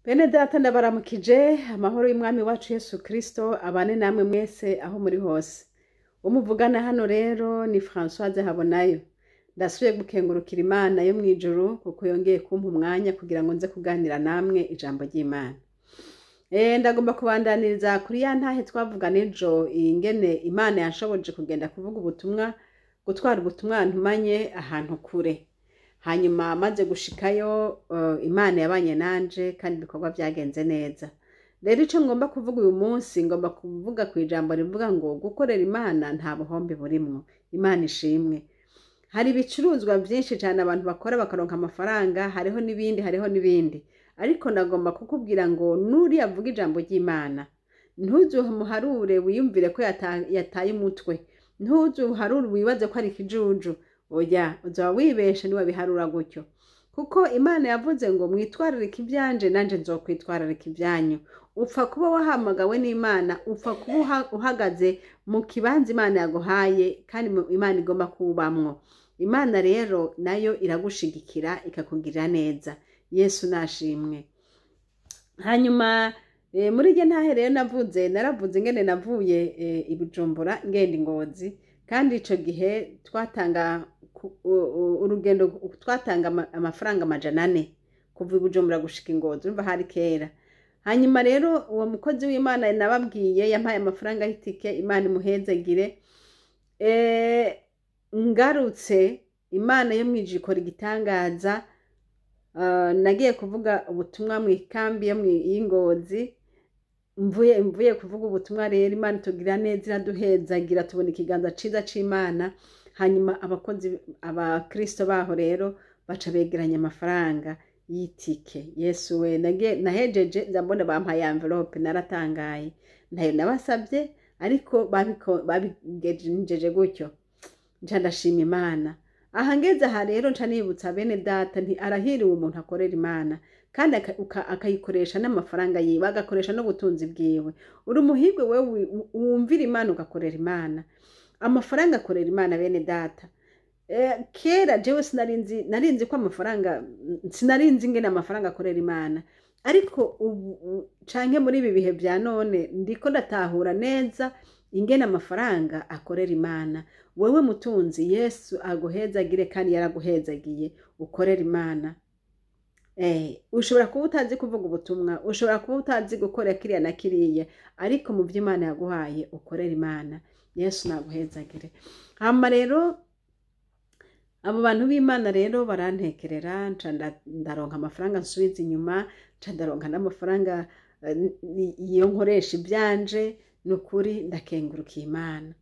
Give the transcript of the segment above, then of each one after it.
Bene data, ndabaramukije. Amahoro y'Umwami wacu Yesu Kristo abane namwe mwese aho muri hose. Umuvugana hano rero ni Françoise Habonayo. Ndasubiye gukengurukira Imana yo mw'ijuru kuko yongeye kumpa umwanya kugira ngo nze kuganira namwe ijambo ry'Imana. Ndagomba kubandaniriza kuri ya ntahe twavugana ejo, ingene Imana yanshoboje kugenda kuvuga ubutumwa, gutwara ubutumwa ntumanye ahantu kure. Hanyuma maze gushikayo, Imana yabanye nanje kandi ibikorwa byagenze neza. Rero ico ngomba kuvuga uyu munsi, ngomba kuvuga ku ijambo rivuga ngo gukorera Imana nta buhombe burimwo. Imana ishimwe. Hari ibicuruzwa byinshi cyane abantu bakora bakaronka amafaranga, hariho n'ibindi, hariho n'ibindi. Ariko ndagomba kukubwira ngo nuriya avuga ijambo ry'Imana, ntuzumuharure wiyumvire ko yataye umutwe, ntuzuharure wibaze ko ari ikijuju. Oya, uzaba wibeshe niwabiharura gutyo, kuko Imana yavuze ngo mwitwararike ibyanje, nanje nzokwitwararika ibyanyu. Upfa kuba wahamagawe n'Imana, upfa kuba uhagaze mu kibanza Imana yaguhaye kandi Imana igomba kubamwo. Imana rero nayo iragushigikira, ikakugirira neza. Yesu nashimwe. Hanyuma muri iryo ntahe rero navuze, naravuze ingene navuye i Bujumbura ngenda i Ngozi, kandi ico gihe twatanga urugendo, twatanga amafaranga 400 kuva i Bujumbura gushika i Ngozi. Urumva hari kera. Hanyuma rero uwo mukozi w'Imana nababwiye yampaye amafaranga y'itike, Imana imuhezagire. Ngarutse, Imana yo mw'ijuru ikora igitangaza. Nagiye kuvuga ubutumwa mu ikambi yo y'Ingozi. Mvuye kuvuga ubutumwa rero, Imana itugira neza, iraduhezagira, tubona ikiganza ciza c'Imana. Hanyuma abakozi, abakristo baho rero baca begeranya amafaranga y'itike. Yesu we! Nahejeje nza mbona bampaye envelope, naratangaye. Ntayo nabasabye, ariko babigenjeje gutyo, nca ndashima Imana. Aha ngeze aha rero, nca nibutsa bene data nti arahiriwe umuntu akorera Imana kandi akayikoresha n'amafaranga yiwe, agakoresha n'ubutunzi bwiwe. Uri umuhirwe wewe wumvira Imana, ugakorera Imana. Amafaranga akorera Imana, bene data. Kera jewe sinarinzi, narinzi ko amafaranga, sinarinzi ingene amafaranga akorera Imana, ariko ubu canke muri ibi bihe vya none ndiko ndatahura neza ingene amafaranga akorera Imana. Wewe mutunzi, Yesu aguhezagire kandi yaraguhezagiye, ukorera Imana. Ushobora kuba utazi kuvuga ubutumwa, ushobora kuba utazi gukora kiriya na kiriya, ariko mu vyo Imana yaguhaye ukorera Imana. Yesu naguhezagire. Hama rero abo bantu b'Imana rero barantekerera, nca ndaronka amafaranga nsubiza inyuma, nca ndaronka n'amafaranga iyo nkoresha ibyanje. Ni ukuri ndakengurukiye Imana.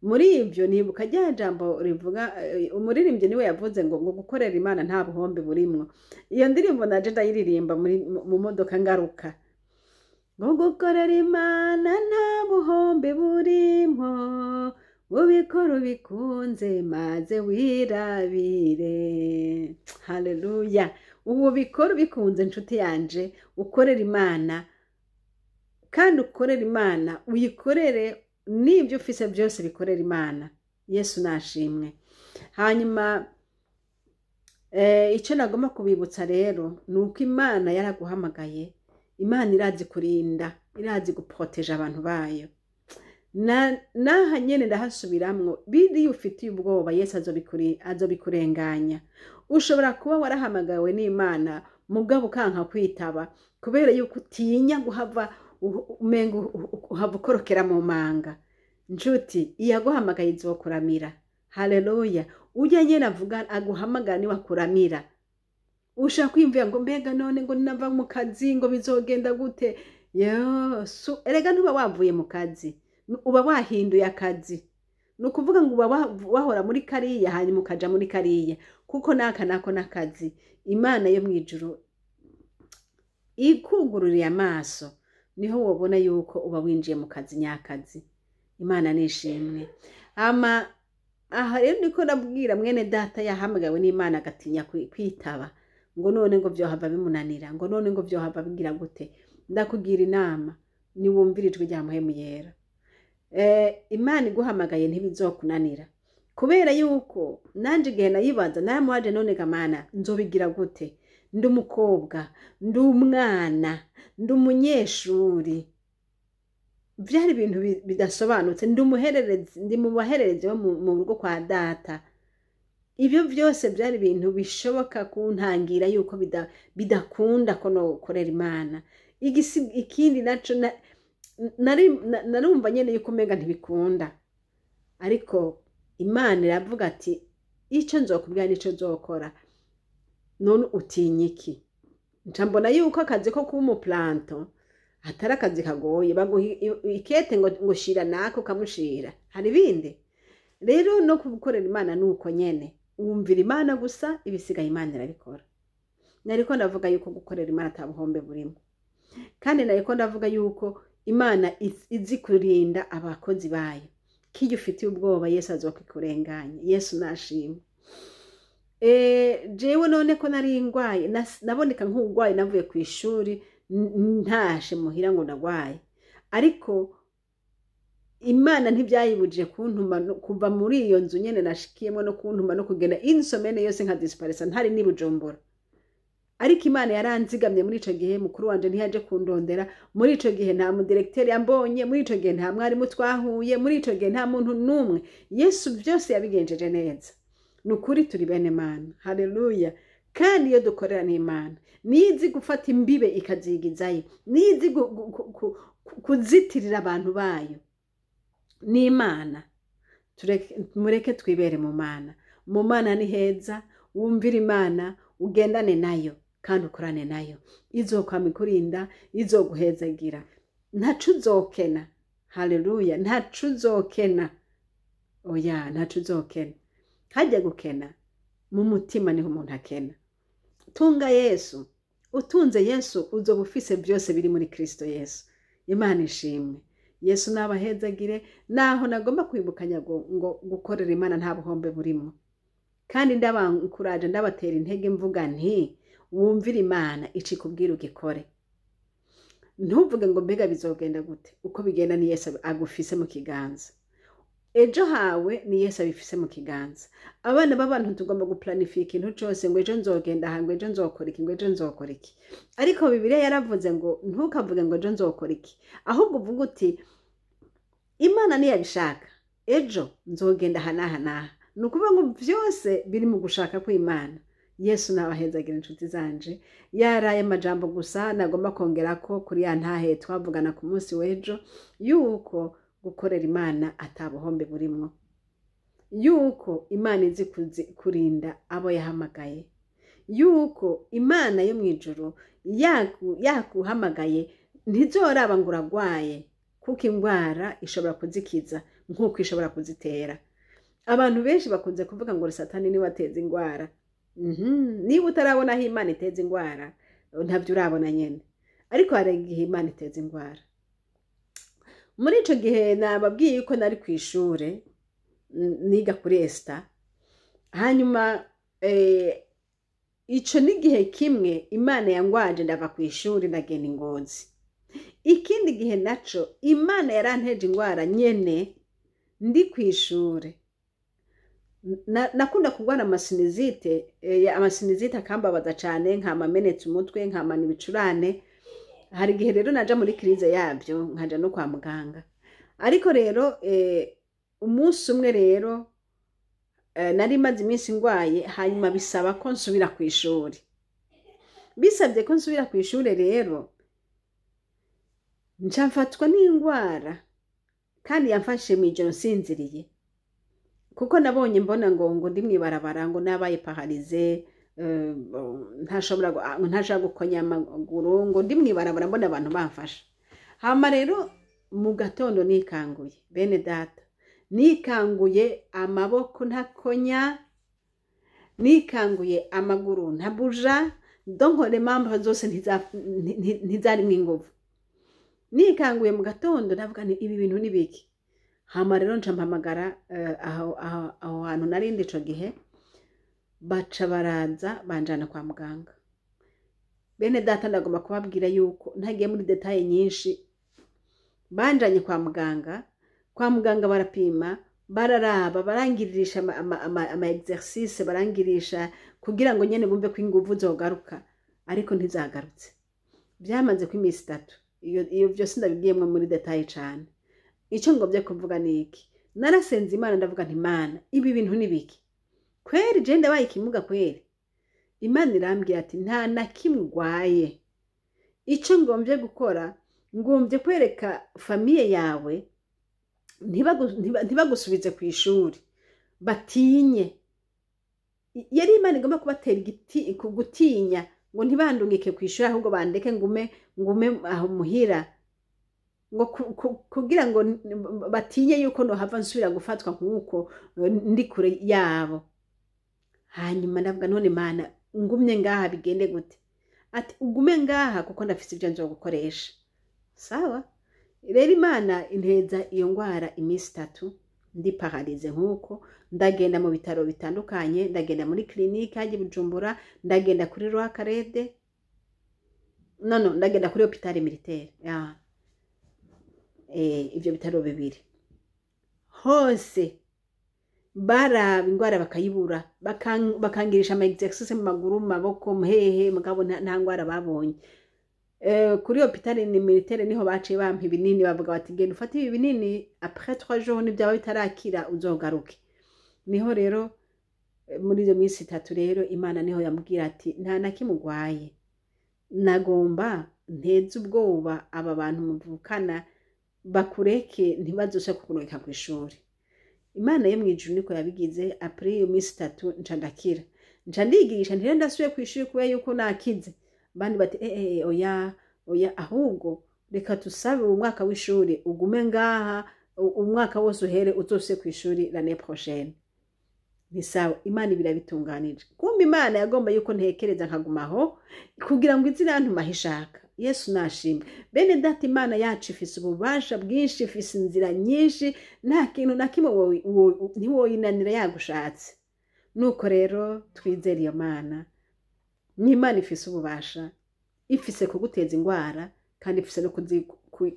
Muri ibyo nibuka rya jambo rivuga, umuririmbyi niwe yavuze ngo gukorera Imana nta buhombe burimwo. Iyo ndirimbo naje ndayiririmba mu modoka ngaruka, ngo gukorera Imana nta buhombe burimwo, ubikora ubikunze maze wirabire. Haleluya! Ubu bikora ubikunze, inshuti yanje, ukorera Imana, kandi ukorera Imana, uyikorere n'ibyo ufise byose, bikorera Imana. Yesu nashimwe. Hanyuma icyo nagomba kubibutsa rero ni uko Imana yaraguhamagaye. Imana irazi kurinda, irazi guproteja abantu bayo. Naha nyene ndahasubiramwo, biriya ufitiye ubwoba, Yesu azobikurenganya. Ushobora kuba warahamagawe n'Imana, mugabo ukanka kwitaba kubera yuko utinya guhava umenga uhava ukorokera mu manga. Nshuti, iyaguhamagaye izokuramira. Haleluya! Ujya nyene avuga aguhamagara niwe akuramira. Ushaka kwiyumvira ngo mbega none ngo nava mu kazi ngo bizogenda gute? Yesu, erega ntuba wavuye mu kazi, uba wahinduye akazi. Ni ukuvuga ngo uba wahora muri kariya, hanyuma ukaja muri kariya, kuko naka nako n'akazi. Imana yo mw'ijuru ikugururiye amaso, niho wobona yuko uba winjiye mu kazi nyakazi. Imana nishimwe. Ama aha rero niko nabwira mwene data yahamagawe n'Imana agatinya kwitaba, ngo none ngo vyohava bimunanira, ngo none ngo vyohava bigira gute. Ndakugira inama, niwumvire ijwi rya Muhemu Yera. Imana iguhamagaye ntibizokunanira, kubera yuko nanje igihe nayibaza naramubaje: none ga Mana, nzobigira gute? Ndi umukobwa, ndi umwana, ndi umunyeshuri. Byari ibintu bidasobanutse. Ndi umuhererezi, ndi mu bahererezi bo mu rugo kwa data. Ibyo byose byari ibintu bishoboka kuntangira yuko bidakunda ko nokorera Imana. Ikindi naco narumva nyene yuko umenga ntibikunda, ariko Imana iravuga ati icyo nzokubwira nico nzokora, none utinya iki? Nca mbona yuko akazi ko kuba umuplanton atari akazi kagoye. Baguha ikete ngo shira nako ukamushira, hari ibindi rero. No gukorera Imana ni uko nyene, wumvira Imana gusa, ibisigaye Imana irabikora. Nariko ndavuga yuko gukorera Imana ata buhombe burimo, kandi nariko ndavuga yuko Imana izi kurinda abakozi bayo. Kiyo ufitiye ubwoba, Yesu azokikurenganya. Yesu nashimwe. Jewe none ko nari ngwaye, naboneka nk'ugwaye, navuye ku ishuri ntashe muhira ngo ndagwaye, ariko Imana ntibyayibujije kuntuma kuva muri iyo nzu nyene nashikiyemo, no kuntuma no kugenda insomene yose nkadisiparisa ntari n'i Bujumbura. Ariko Imana yaranzigamye. Muri ico gihe mukuru wanje ntiyaje kundondera, muri ico gihe nta mudirekiteri yambonye, muri ico gihe nta mwarimu twahuye, muri ico gihe nta muntu n'umwe. Yesu byose yabigenjeje neza. Ni ukuri turi bene Mana, haleluya! Kandi iyo dukorera n'Imana, niyo izi gufata imbibe ikazigizayo, niyo izi kuzitirira abantu bayo n'Imana. Mureke twibere mu Mana. Mu Mana ni heza. Wumvire Imana, ugendane nayo kandi ukorane nayo, izokwama ikurinda, izoguhezagira, ntaco uzokena. Haleluya! Ntaco uzokena, oya, ntaco uzokena. Hajya gukena mu mutima niho umuntu akena. Tunga Yesu. Utunze Yesu uzoba ufise byose biri muri Kristo Yesu. Imana ishimwe. Yesu nabahezagire. Naho nagomba kwibukanya ngo gukorera Imana nta buhombe burimo, kandi ndabankuraje, ndabatera intege, mvuga nti wumvire Imana, icikubwira ugikore. Ntuvuge ngo mbega bizogenda gute. Uko bigenda ni Yesu agufise mu kiganza. Ejo hawe ni Yesu abifise mu kiganza. Abana b'abantu tugomba guplanifiya ikintu cose, ngo ejo nzogenda aha, ngo ejo nzokora iki, ngo ejo nzokora iki. Ariko Bibiliya yaravuze ngo ntukavuge ngo ejo nzokora iki, ahubwo uvuge uti Imana niyabishaka ejo nzogenda aha n'aha n'aha. Ni ukuvuga ngo byose biri mu gushaka kw'Imana. Yesu nabahezagira, inshuti zanje. Yaraye amajambo gusa nagomba kongera ko kuri ya ntahe twavugana ku munsi w'ejo, yuko gukorera Imana atabuhombe burimwo, yuko Imana izi kurinda abo yahamagaye, yuko Imana yo mu ijuru yakuhamagaye ntizoraba ngo uragwaye, kuko indwara ishobora kuzikiza nk'uko ishobora kuzitera. Abantu benshi bakunze kuvuga ngo Satani niwe ateza indwara. Niba utarabona aho Imana iteza indwara, ntabyo urabona nyene. Ariko hari igihe Imana iteza indwara. Muri ico gihe nababwiye yuko nari ku ishure, niga kuri ESTA. Hanyuma ico n'igihe kimwe Imana yangwaje ndava ku ishuri, ndagenda Ingozi. Ikindi gihe naco Imana yaranteje indwara nyene ndi ku ishure. Nakunda kurwara amasinusite, amasinusite akambabaza cane, nkama menetse umutwe, nkamana ibicurane. Hari igihe rero naja muri crise yabyo, nkaja no kwa muganga. Ariko rero umunsi umwe rero nari maze iminsi ngwaye, hanyuma bisaba ko nsubira ku ishuri. Bisabye ko nsubira ku ishuri rero, nca mfatwa n'indwara, kandi yamfashe mw'ijoro nsinziriye, kuko nabonye mbona ngo ndi mw'ibarabara, ngo nabaye paralysé, ntashobora gukonya amaguru, ngo ndi mw'ibarabara mbona abantu bamfasha. Hama rero mu gatondo nikanguye, bene data, nikanguye amaboko ntakonya, nikanguye amaguru ntabuja, donc les membres zose ntizarimwo inguvu. Nikanguye mu gatondo ndavuga nti ibi bintu ni biki? Hama rero nca mpamagara aho hantu narindi ico gihe, baca baraza banjana kwa muganga. Bene data, ndagomba kubabwira yuko ntagiye muri détails nyinshi, banjanye kwa muganga. Kwa muganga barapima, bararaba, barangirisha ama exercice, barangirisha kugira ngo nyene bumve ko inguvu zogaruka. Ariko ntizagarutse. Byamaze ko iminsi 3. Iyo byose ndabigiyemwo muri détail cane. Icyo ngomvye kuvuga ni iki: narasenze Imana, ndavuga nti: "Imana, ibi bintu ni biki kweri? Je ndabaye ikimuga kweri?" Imana irambwira ati: "Nta na kimwe urwaye. Icyo ngomvye gukora, ngomvye kwereka famille yawe ntibagusubize ku ishuri, batinye." Yari Imana igomba kubatera igiti gutinya ngo ntibandungike ku ishuri, ahubwo bandeke ngume aho muhira, ngo kugira ngo batinye yuko nohava nsubira gufatwa nk'uko ndi kure yabo. Hanyuma ndavuga: "None Mana, ngumye ngaha bigende gute?" Ati: "Ugume ngaha kuko ndafise ibyo nzogukoresha." Sawa rero, Imana inteza iyo ngwara iminsi 3 ndi paralysée nk'uko. Ndagenda mu bitaro bitandukanye, ndagenda muri clinique hajya i Bujumbura, ndagenda kuri Roi Khaled, no, ndagenda kuri hôpital militaire ya ivyo bitaro bibiri hose baraba ingwara bakayibura, bakangirisha ama exercice mu maguru, mu maboko, muhehe, mugabo nta ngwara babonye. Kuri hôpital ni militaire niho baciye bampa ibinini, bavuga bati: "Genda ufate ibi binini, après 3 jours nibyaba bitarakira uzogaruke." Niho rero muri iyo minsi 3 rero Imana niho yambwira ati: "Nta na kimwe urwaye. Nagomba nteze ubwoba aba bantu muvukana, bakureke, ntibazose kukureka ku ishuri." Imana yo mw'ijuru niko yabigize. Après iyo minsi 3 nca ndakira, nca ndigisha. Ntire ndasubiye ku ishuri kubera yuko nakize. Abandi bati: "Eh, eh, oya, oya, ahubwo reka tusabe uwo mwaka w'ishuri ugume ngaha, umwaka wose uhere, uzose ku ishuri l'année prochaine." Ni sawa, Imana ibirabitunganije. Kumbe Imana yagomba yuko ntekereza nkagumaho kugira ngo izi irantuma aho ishaka. Yesu nashimwe. Bene data, Imana yacu ifise ububasha bwinshi, ifise inzira nyinshi. Nta kintu na kimwe ntiwoyinanira yagushatse. Nuko rero twizere iyo Mana. Ni Imana ifise ububasha, ifise kuguteza ingwara kandi ifise no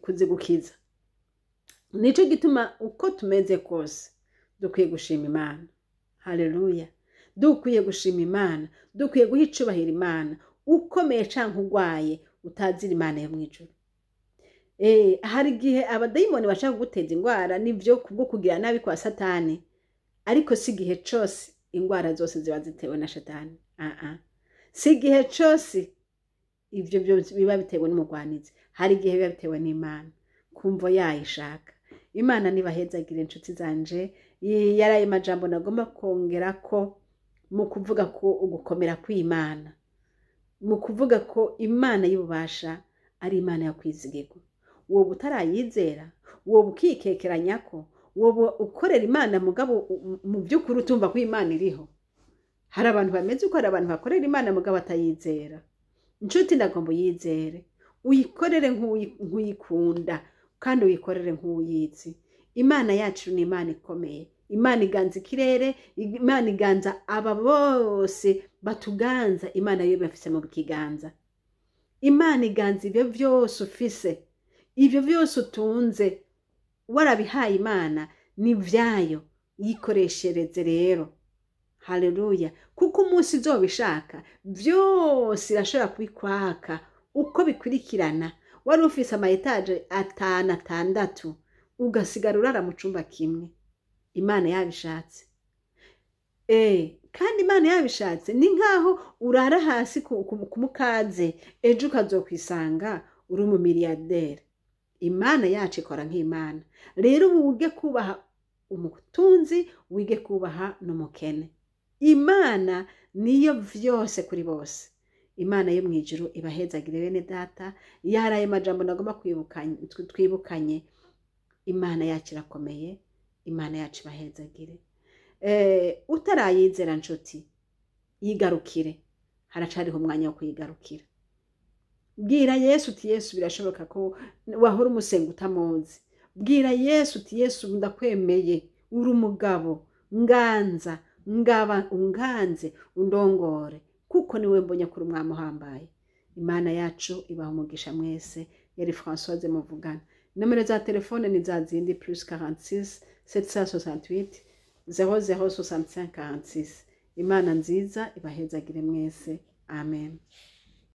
kuzigukiza. Nico gituma uko tumeze kose dukwiye gushima Imana. Haleluya! Dukwiye gushima Imana, dukwiye guha icubahiro Imana. Ukomeye canke urwaye, utazira Imana yo mw'ijuru. Hari igihe abadayimoni bashaka kuguteza ingwara, nivyo, kubwo kugira nabi kwa Satani, ariko si igihe cose ingwara zose ziba zitewe na Shatani. Si igihe cose ivyo biba bitewe n'umugwanizi. Hari igihe biba bitewe n'Imana kumvo yayo ishaka. Imana nibahezagire, inshuti zanje. Yari ayo majambo nagomba kongera ko mu kuvuga ko ugukomera kw'Imana, mu kuvuga ko Imana y'ububasha ari Imana yo kwizigirwa. Woba utarayizera, woba ukikekeranya ko woba ukorera Imana, mugabo mu by'ukuri utumva ko Imana iriho. Hari abantu bameze uko, hari abantu bakorera Imana mugabo atayizera. Inshuti, ndagomba uyizere, uyikorere nk'uyikunda kandi uyikorere nk'uyizi. Imana yacu ni Imana ikomeye. Imana iganza ikirere, Imana iganza aba bose batuganza. Imana yo bafise mu kiganza. Imana iganza ibyo byose ufise, ibyo byose utunze, warabihaye Imana, ni byayo, yikoreshereze rero. Haleluya! Kuko umunsi izobishaka byose irashobora kubikwaka uko bikurikirana. Wari ufise ama étages atanu, atandatu, ugasigara urara mu cumba kimwe, Imana yabishatse. Kandi Imana yabishatse ni nkaho urara hasi ku mukaze, ejo ukazokwisanga uri umumiliyarderi. Imana yacu ikora nk'Imana. Rero ubu wige kubaha umutunzi, wige kubaha n'umukene. Imana niyo vyose kuri bose. Imana yo mw'ijuru ibahezagire, bene data. Yari ayo majambo nagomba twibukanye. Imana yacu irakomeye. Imana yacu ibahezagire. Utarayizera, nshuti, yigarukire, haracariho umwanya wo kuyigarukira. Bwira Yesu uti: "Yesu," birashoboka ko wahora umusenga utamuzi. Bwira Yesu uti: "Yesu, ndakwemeye, uri umugabo, nganza, ngaba unganze, undongore, kuko niwe mbonye kuri umwami uhambaye." Imana yacu ibaha umugisha mwese. Yari Françoise muvugana. Nomero za telefone ni za zindi: +46 768 00 65 46. Imana nziza ibahezagire mwese. Amen.